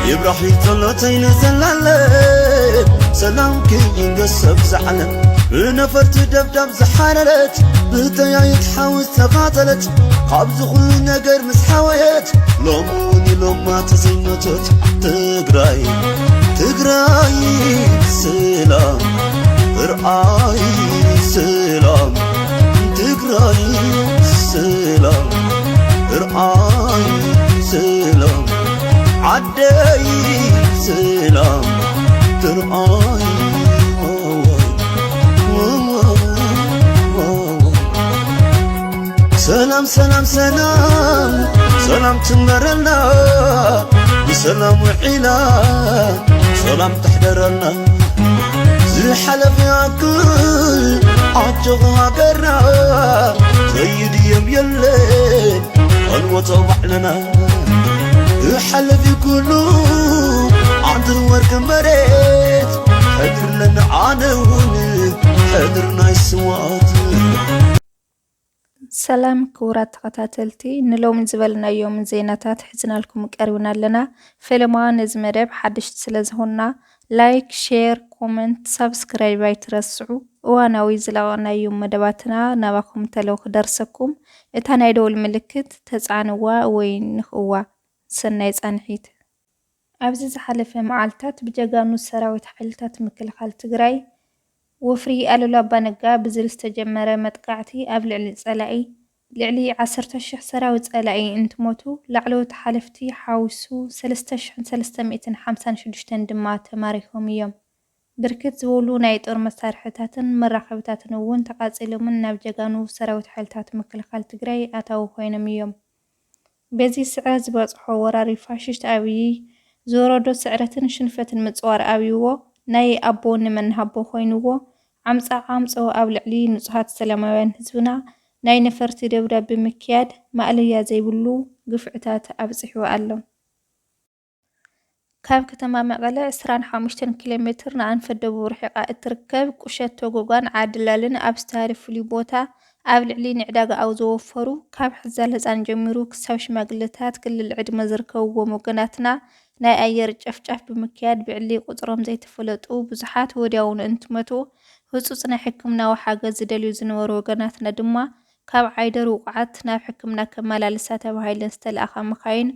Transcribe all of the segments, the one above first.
ይብራህ ጸሎተይ ንዘላለም ሰላም ክይንገስ ኣብዛ ዓለም ብነፈርቲ ደብዳብ ዝሓረረት ብጠያይት ሓዊ ዝተቓጸለት ካብዚ ኩሉ ነገር ምስ ሓወየት ሎሚ እውን ኢሎማ ተዘይመቶት ትግራይ ትግራይ ሰላም ርኣይ ሰላም ትግራይ ሰላም ርኣይ ሰላም ዓደይ ሰላም ትርኣይ ሰላም ሰላም ሰላም ሰላም ትንበረልና ብሰላም ውዒላ ሰላም ተሕደረልና ዝሓለፈ ያክል ኣጆኹ ሃገርና ዘይድየም የለን ኣንወጾ ባዕልና ዝሓለፍ ኩሉ ዓንድር ወርቂ መሬት ሕድር ለና ኣነ እውን ሕድር ናይ ስዋት ሰላም ክቡራት ተኸታተልቲ፣ ንሎሚ ዝበልናዮም ዜናታት ሒዝናልኩም ቀሪብና ኣለና። ፈለማ ነዚ መደብ ሓደሽቲ ስለ ዝኾንና ላይክ፣ ሼር፣ ኮመንት፣ ሳብስክራይብ ኣይትረስዑ። እዋናዊ ዝለቐቕናዮም መደባትና ናባኹም እንተለው ክደርሰኩም እታ ናይ ደወል ምልክት ተጻንዋ ወይ ንኽእዋ። ሰናይ ጻንሒት። ኣብዚ ዝሓለፈ መዓልታት ብጀጋኑ ሰራዊት ሓይልታት ምክልኻል ትግራይ ወፍሪ ኣሉላ ኣባነጋ ብዝብል ዝተጀመረ መጥቃዕቲ ኣብ ልዕሊ ጸላኢ ልዕሊ ዓሰርተ ሽሕ ሰራዊት ጸላኢ እንትሞቱ ላዕለዎት ሓለፍቲ ሓዊሱ ሰለስተ ሽሕን ሰለስተ ሚእትን ሓምሳን ሽዱሽተን ድማ ተማሪኾም እዮም። ብርክት ዝበሉ ናይ ጦር መሳርሕታትን መራኸብታትን እውን ተቓጺሎምን ናብ ጀጋኑ ሰራዊት ሓይልታት ምክልኻል ትግራይ ኣታዊ ኮይኖም እዮም። በዚ ስዕረት ዝበፅሖ ወራሪ ፋሽስት ኣብይ ዝወረዶ ስዕረትን ሽንፈትን ምፅዋር ኣብይዎ ናይ ኣቦ ንመን ሃቦ ኮይንዎ ዓምፃ ዓምፆ ኣብ ልዕሊ ንፁሃት ሰላማውያን ህዝብና ናይ ነፈርቲ ደብዳብ ብምክያድ ማእለያ ዘይብሉ ግፍዕታት ኣብፂሑ ኣሎ። ካብ ከተማ መቐለ ዕስራን ሓሙሽተን ኪሎ ሜትር ንኣንፈት ደቡብ ርሒቓ እትርከብ ቁሸት ቶጎጓን ዓዲ ላልን ኣብ ዝተሃደ ፍሉይ ቦታ ኣብ ልዕሊ ንዕዳጋ ኣው ዘወፈሩ ካብ ሕዛል ህፃን ጀሚሩ ክሳብ ሽማግለታት ክልል ዕድመ ዝርከብዎም ወገናትና ናይ ኣየር ጨፍጫፍ ብምክያድ ብዕሊ ቁፅሮም ዘይተፈለጡ ብዙሓት ወዲያውኑ እንትመቱ ህፁፅ ናይ ሕክምናዊ ሓገዝ ዝደልዩ ዝነበሩ ወገናትና ድማ ካብ ዓይደር ውቑዓት ናብ ሕክምና ከመላልሳ ተባሂለን ዝተለኣኻ መኻይን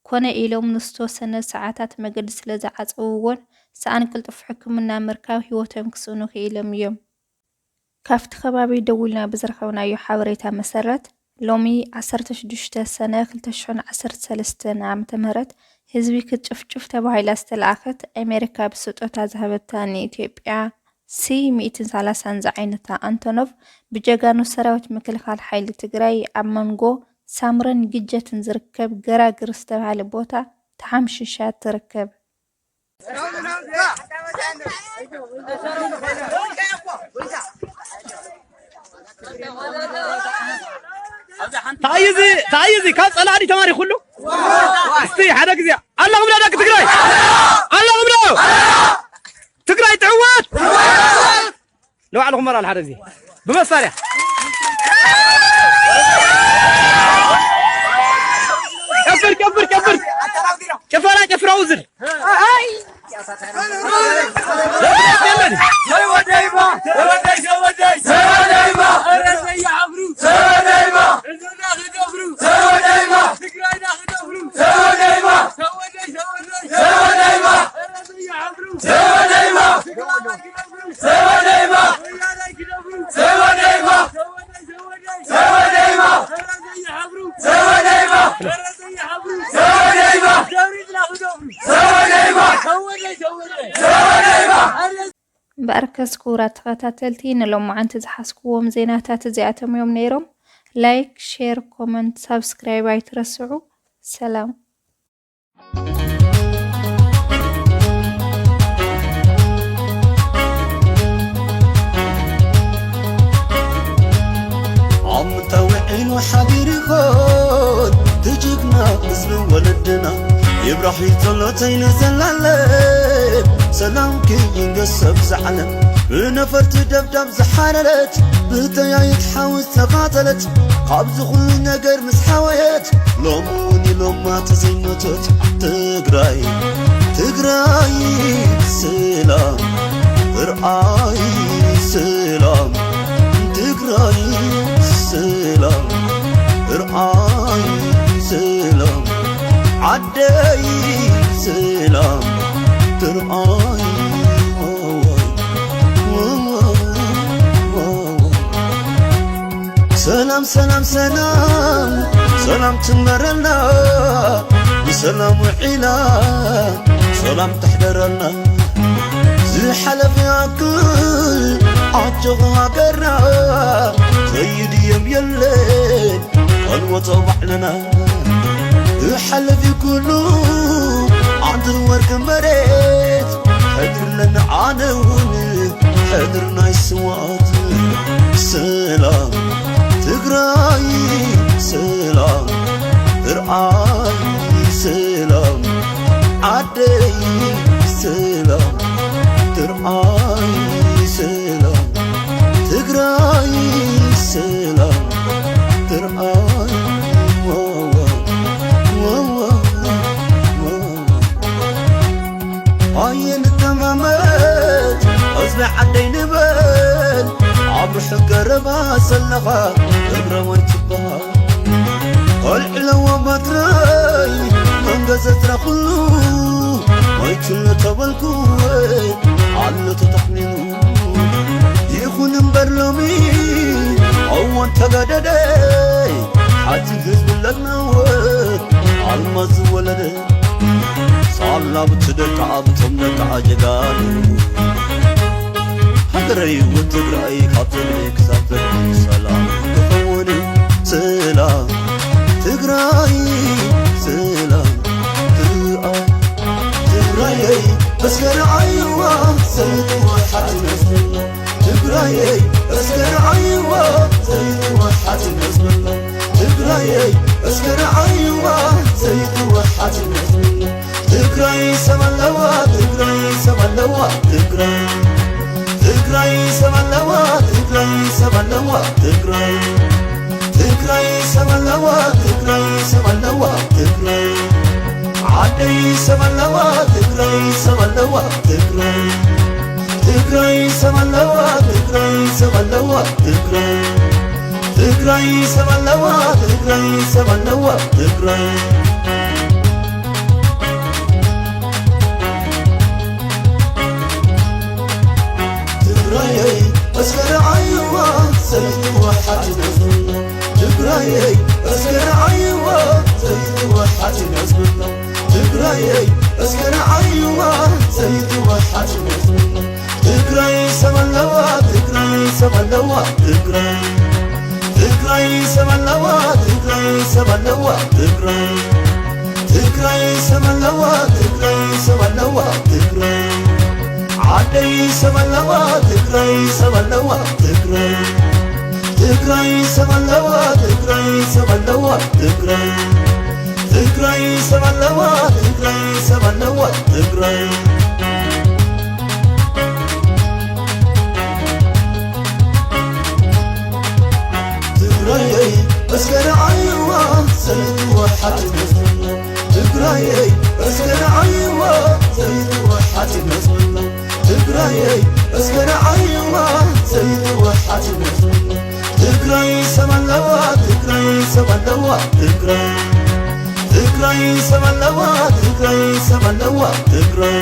ኮነ ኢሎም ንዝተወሰነ ሰዓታት መገዲ ስለ ዝዓጸውዎን ሰኣን ቅልጡፍ ሕክምና ምርካብ ህይወቶም ክስእኑ ክኢሎም እዮም። ካብቲ ከባቢ ደዊልና ብዝረኸብናዮ ሓበሬታ መሰረት ሎሚ ዓሰርተ ሽዱሽተ ሰነ ክልተ ሽሕን ዓሰርተ ሰለስተን ዓመተ ምህረት ህዝቢ ክትጭፍጭፍ ተባሂላ ዝተለኣኸት ኣሜሪካ ብስጦታ ዝሃበታ ንኢትዮጵያ ሲ ሚእትን ሰላሳን ዝዓይነታ ኣንቶኖቭ ብጀጋኑ ሰራዊት ምክልኻል ሓይሊ ትግራይ ኣብ መንጎ ሳምረን ግጀትን ዝርከብ ገራግር ዝተባህለ ቦታ ተሓምሺሻ ትርከብ። ታይዚ ታይዚ ካብ ጸላእዲ ተማሪ ኩሉ እስቲ ሓደ ግዜ ኣለኹም ዶ ደቂ ትግራይ ኣለኹም ዶ ትግራይ ትዕወት ንባዕልኹም መራል ሓደ ግዜ ብመሳርያ ጨፍር ጨፍር ጨፍር ጭፈራ ጭፍራ ውዝር እምበኣርከስ ክቡራት ተኸታተልቲ ንሎማዓንቲ ዝሓዝክዎም ዜናታት እዚኣቶም እዮም ነይሮም። ላይክ፣ ሼር፣ ኮመንት፣ ሳብስክራይብ ኣይትረስዑ። ሰላም። ዓምታ ውዒሉ ሓዲሩ ይኾን ትጅግና ህዝቢ ወለድና ይብራህ ጸሎተይ ንዘላለም ሰላም ክይንገስ ኣብዛ ዓለም ብነፈርቲ ደብዳብ ዝሓረረት ብጠያይት ሓዊ ዝተቓጸለት ኣብዚ ኩሉ ነገር ምስ ሓወየት፣ ሎሚ እውን ኢሎማ ተዘይመተት ትግራይ፣ ትግራይ ሰላም ርኣይ፣ ሰላም ትግራይ፣ ሰላም ርኣይ፣ ሰላም ዓደይ፣ ሰላም ትርኣይ። ሰላም ሰላም ሰላም ሰላም ትንበረልና፣ ብሰላም ውዒላ ሰላም ተሕደረልና። ዝሓለፈ ይኣክል ኣጆኹ ሃገርና፣ ዘይድየብ የለን ክንወጾ ባዕልና። ዝሓለፍ ኩሉ ኣንትን ወርቂ መሬት ሕድርለና ኣነ እውን ሕድር ናይ ስዋት። ሰላም ትግራይ ሰላም ርኣይ ሰላም ዓደይ ሰላም ትርኣይ ሰላም ትግራይ ሰላም ትርኣይ። ኣየ ንተማመት ህዝቢ ዓደይ ንበል፣ ኣብ ርሑቕ ገረባ ዘለኻ እግረ ወይትበሃል። ኣልዕለዎ ባትረይ መንገዘትራ ኩሉ ወይትሎ ተበልኩ ኣሎ ተተኽኒኑ። ይኹን እምበር ሎሚ እዋን ተጋደደ ሓፂን ህዝቢ ለናወ ኣልማዝ ዝወለደ ሳላ ብትደቃ ብቶም ደቃ ጀጋኑ ሃገረይ እውን ትግራይ ካብ ዘርኢ ክሳብ ዘርኢ ሰላም ክኸውን ሰላም ትግራይ ሰላም ትግራይ ትግራየይ እስከ ረኣይዋ ዘይትወሓድ መስሎ ትግራየይ እስከ ረኣይዋ ዘይትወሓድ መስሎ ትግራየይ እስከ ረኣይዋ ዘይትወሓድ መስሎ ትግራይ ሰብ ኣለዋ ትግራይ ሰብ ኣለዋ ትግራይ ትግራይ ሰብ ኣለዋ ትግራይ ሰብ ኣለዋ ትግራይ ትግራይ ሰብ ኣለዋ ትግራይ ሰብ ኣለዋ ትግራይ ዓደይ ሰብ ኣለዋ ትግራይ ሰብ ኣለዋ ትግራይ ትግራይ ሰብ ኣለዋ ትግራይ ሰብ ኣለዋ ትግራይ ትግራይ ሰብ ኣለዋ ትግራይ ሰብ ኣለዋ ትግራይ ትግራየይ እስከ ረኣይዋ ዘይትወሓድ መስሎ ትግራየይ እስከ ረኣይዋ ዘይትወሓድ መስሎ ትግራየይ እስከ ረኣይዋ ዘይትወሓድ መስሎ ትግራይ ሰብ ኣለዋ ትግራይ ሰብ ኣለዋ ትግራይ ትግራይ ሰብ ኣለዋ ትግራይ ሰብ ኣለዋ ትግራይ ትግራይ ሰብ ኣለዋ ትግራይ ሰብ ኣለዋ ትግራይ ዓደይ ሰብ ኣለዋ ትግራይ ሰብ ኣለዋ ትግራይ ትግራይ ሰብ ኣለዋ ትግራይ ሰብ ኣለዋ ትግራይ ትግራይ ሰብ ኣለዋ ትግራይ ሰብ ኣለዋ ትግራይ ትግራየይ እስከ ረኣይዋ ዘይትወሓድ መስሎ ትግራየይ እስከ ረኣይዋ ዘይትወሓድ መስሎ ትግራየይ እስከ ረኣይዋ ዘይትወሓድ መስሎ ትግራይ ሰብ ኣለዋ ትግራይ ሰብ ኣለዋ ትግራይ ትግራይ ሰብ ኣለዋ ትግራይ ሰብ ኣለዋ ትግራይ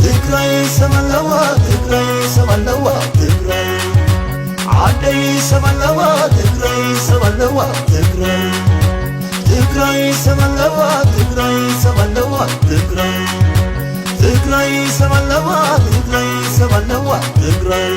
ትግራይ ሰብ ኣለዋ ትግራይ ሰብ ኣለዋ ትግራይ ዓደይ ሰብ ኣለዋ ትግራይ ሰብ ኣለዋ ትግራይ ትግራይ ሰብ ኣለዋ ትግራይ ሰብ ኣለዋ ትግራይ ትግራይ ሰብ ኣለዋ ትግራይ ሰብ ኣለዋ ትግራይ